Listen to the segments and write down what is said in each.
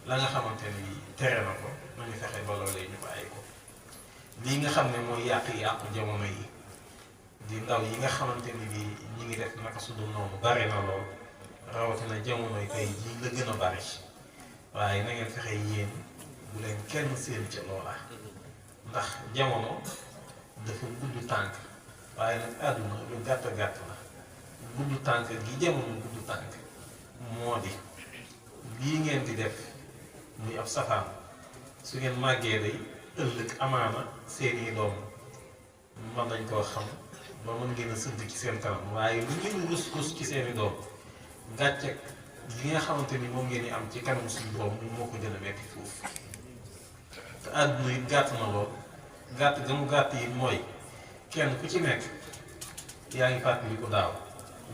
la nga xamante ni tere na ko nañu fexe ba loolee ñu bàyyi ko lii nga xam ne mooy yàq-yàqu jamono yi di ndaw yi nga xamante ni bii ñi ngi def naka su dul noonu bare na lool rawatina jamono yi tey jii la gën a bari waaye na ngeen fexe yéen bu leen kenn seen ca loola ndax jamono dafa gudd tànk waaye nag àdduna lu gàtt gàtt la gudd tànk gi jamono gudd tànk moo di lii ngeen di def muy ab safaan su ngeen màggee day ëllëg amaana seeni doom mën nañ koo xam ba mën ngeen a sëdd ci seen kanam waaye lu ngeen rus ci seeni doom gàcceeg li nga xamante ni moom ngeen di am ci kanam suñu borom moo ko gën a metti foofu te àdduna it gàtt na lool gàtt ga mu gàtt yi mooy kenn ku ci nekk yaa ngi fàttaliku daaw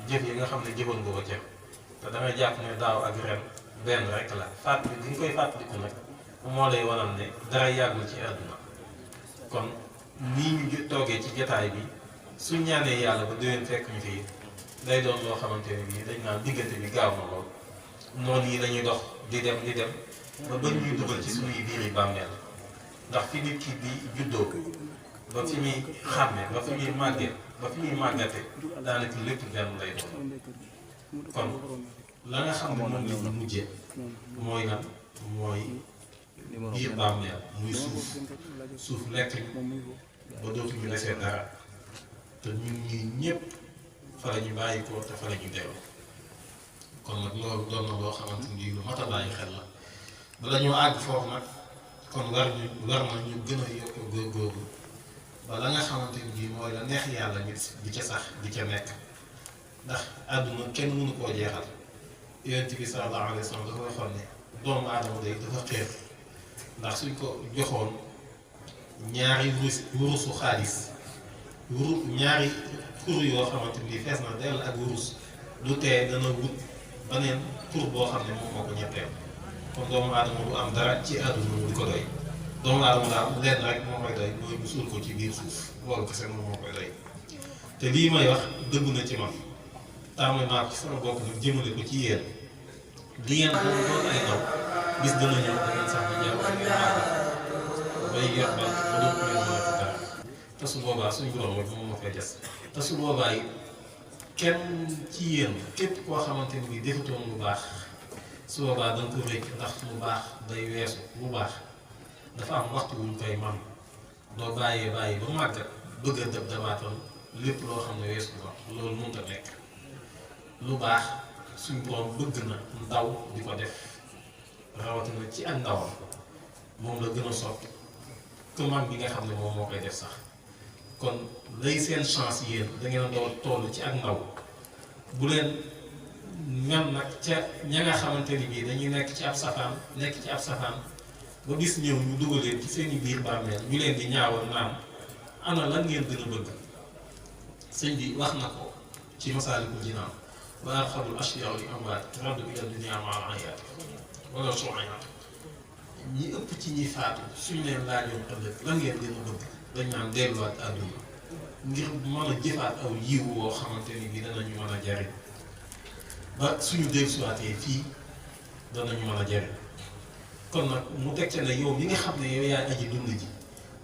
jëf yi nga xam ne jëfoon nga ko ca te dangay jàpp ne daaw ak ren benn rek la fàttali gi nga koy fàttaliku nag moo lay wanal ne dara yàggul ci àdduna kon nii ñu toogee ci jataay bi suñ ñaanee yàlla ba déwén fekk ñu fi day doon loo xamante ne bii dañ naan diggante bi gaaw na lool noonu yi lañuy dox di dem ba bañ ñuy dugal ci suñuy biir yi bàmmeel ndax fi nit ki di juddoo ba fi muy xàmme ba fi muy màggee ba fi muy màggate daanaka lépp benn lay doon kon la nga xam ne moom la ñu mujjee mooy lan mooy biir bàmmeel muy suuf lekk ba dootuñu desee dara te ñun ñii ñëpp fa la ñu bàyyi ko te fa la ñu dellu kon nag loolu doon na loo xamante ni lu mat a bàyyi xel la bala ñoo àgg foofu nag kon war na ñu gën a yokk góorgóorlu ba la nga xamante ni bii mooy la neex yàlla ñu di ca sax di ca nekk ndax àdduna kenn mënu koo jeexal yonent bi sallallahu alayhi wa sallam dafa waxoon ne doomu aadama day dafa xeer ndax suñ ko joxoon ñaari wurusu xaalis ñaari kur yoo xamante ni fees na dell ak wurus du tee dana wut beneen kur boo xam ne moom moo ko ñetteel kon doomu aadama du am dara ci àdduna mu di ko doy doomu aadama daal lenn rek moo koy doy mooy mu suul ko ci biir suuf loolu kese moom moo koy doy te lii may wax dëgg na ci man tàmbali naa ko ci sama bopp nag jëmale ko ci yéen li ngeen doon doon ay ndaw bis dana ñëw da ngeen sax di jàpp ngeen màgg bay yor ba doon ko leen mën a dara te su boobaa suñu borom rek moom moo koy des te su boobaa yi kenn ci yéen képp koo xamante ni bii defutoon lu baax su boobaa da nga ko rëcc ndax lu baax day weesu lu baax dafa am waxtu wuñ koy man doo bàyyi ba màggat bëgg a dëb dabaatal lépp loo xam ne weesu ko loolu mënut a nekk lu baax suñu borom bëgg na ndaw di ko def rawatina ci ak ndawam moom la gën a sopp que mag bi nga xam ne moom moo koy def sax kon lay seen chance yéen da ngeen a doon toll ci ak ndaw bu leen mel nag ca ña nga xamante ni bii dañuy nekk ci ab safaan ba bis ñëw ñu dugaleen ci seeni biir bàmmeel ñu leen di ñaawal naan ana lan ngeen gën a bëgg sëñ bi wax na ko ci Masaalikul Jinaan wa arxabul ashyaa li amwaat raddu ila dunya ma'al hayaat wala su'ayaat ñi ëpp ci ñi faatu suñ leen laajoon ëllëg lan ngeen gën a bëgg dañ naan delluwaat àdduna ngir mën a jëfaat aw yiw woo xamante ni bii danañu mën a jariñ ba suñu dellusiwaatee fii danañu mën a jariñ kon nag mu teg ca ne yow mi nga xam ne yow yaay aji dund ji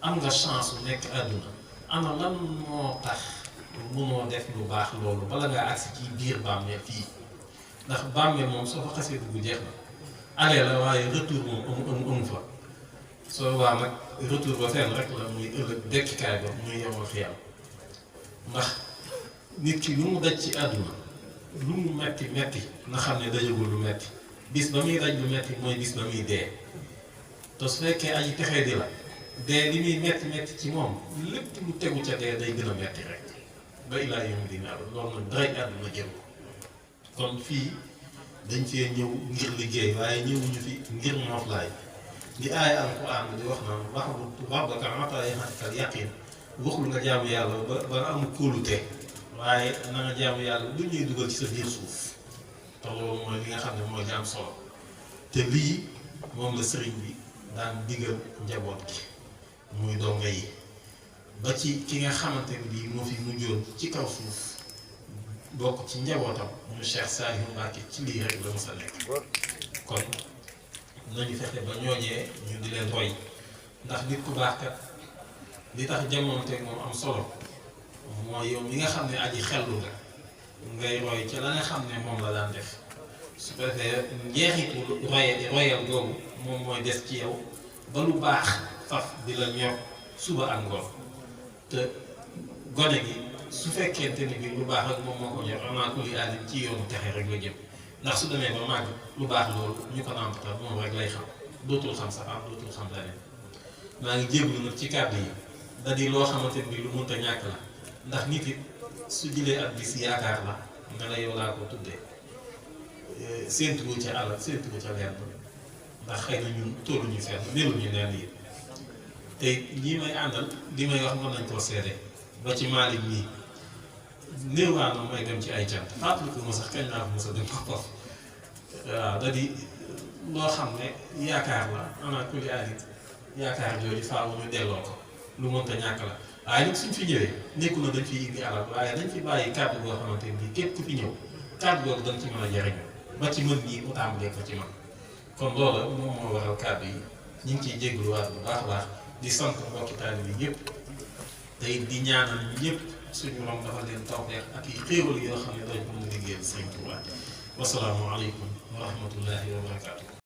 am nga chance su nekk àdduna ana lan moo tax mënoo def lu baax loolu bala ngaa agsi ci biir bàmmeel fii ndax bàmmeel moom soo fa xasee dugg jeex na aller la waaye retour moom amu fa soo waa nag retour ba fenn rek la muy ëllëg dekkikaay ba muy yemal xiyam ndax nit ki lu mu daj ci àdduna lu mu metti na xam ne dajagul lu metti bis ba muy daj lu metti mooy bis ba muy dee te su fekkee aji texee di la dee li muy metti ci moom lépp lu tegu ca dee day gën a metti rek ba ilaa yawmi diin loolu nag daray àdduna jëm kon fii dañ fee ñëw ngir liggéey waaye ñëwuñu fi ngir nooflaay li aaya alquran di wax naan wa'bud rabbaka hattaa ya'tiyakal yaqiin waxul nga jaamu yàlla ba nga am kóolute waaye na nga jaamu yàlla lu ñuy dugal ci sa biir suuf te loolu mooy li nga xam ne mooy li am solo te lii moom la sëriñ bi daan digal njaboot gi muy donga yi ba ci ki nga xamante ni bii moo fi mujjoon ci kaw suuf bokk ci njabootam mu Cheikh Saliou Mbacké ci lii rek la mos a nekk kon nañu fexe ba ñooñee ñu di leen roy ndax nit ku baax kat li tax jamonoonteeg moom am solo mooy yow mi nga xam ne aji xellu nga ngay roy ca la nga xam ne moom la daan def su ko defee njeexitu royal googu moom mooy des ci yow ba lu baax faf di la ñor suba ak ngoon te gone gi su fekkente ni bi lu baax rek moom moo ko ñor amaa ku li alim ci yoonu texe rek la jëm ndax su demee ba màgg lu baax loolu ñu ko nàmpatal moom rek lay xam dootul xam safaan dootul xam leneen maa ngi jéglu nag ci kàddu yi da di loo xamante ni lu mënta ñàkk la ndax nit it su jëlee ak bis yaakaar la nga la yow laa ko tuddee séentuwu ca alal séentuwu ca lenn ndax xëy na ñun tolluñu fenn meluñu neen yi te ñii may àndal li may wax mën nañ koo seede ba ci Malick mii néewaa na may dem ci ay cant fàttaliku ma sax kañ laa ko mos a dem ko waaw da di loo xam ne yaakaar la ana kuli alit yaakaar jooju faaw ñu delloo ko lu mënta ñàkk la waaye nag suñ fi ñëwee nekku na dañ fi indi alal waaye dañ fi bàyyi kàddu boo xamante ni képp ku fi ñëw kàddu boobu dañ ci mën a jariñu ba ci mën ñii mu tàmbalee ko ci man kon loola moom moo waral kàddu yi ñu ngi ciy jégaluwaat bu baax a baax di sant mbokki taalibe yi ñëpp tey di ñaanal ñëpp suñu moom dafa leen tawfeex ak i xéewal yoo xam ne dañ ko mën a liggéeyal Sëriñ Tuubaa wasalaamu aleykum wa rahmatullahi wa barakaatu.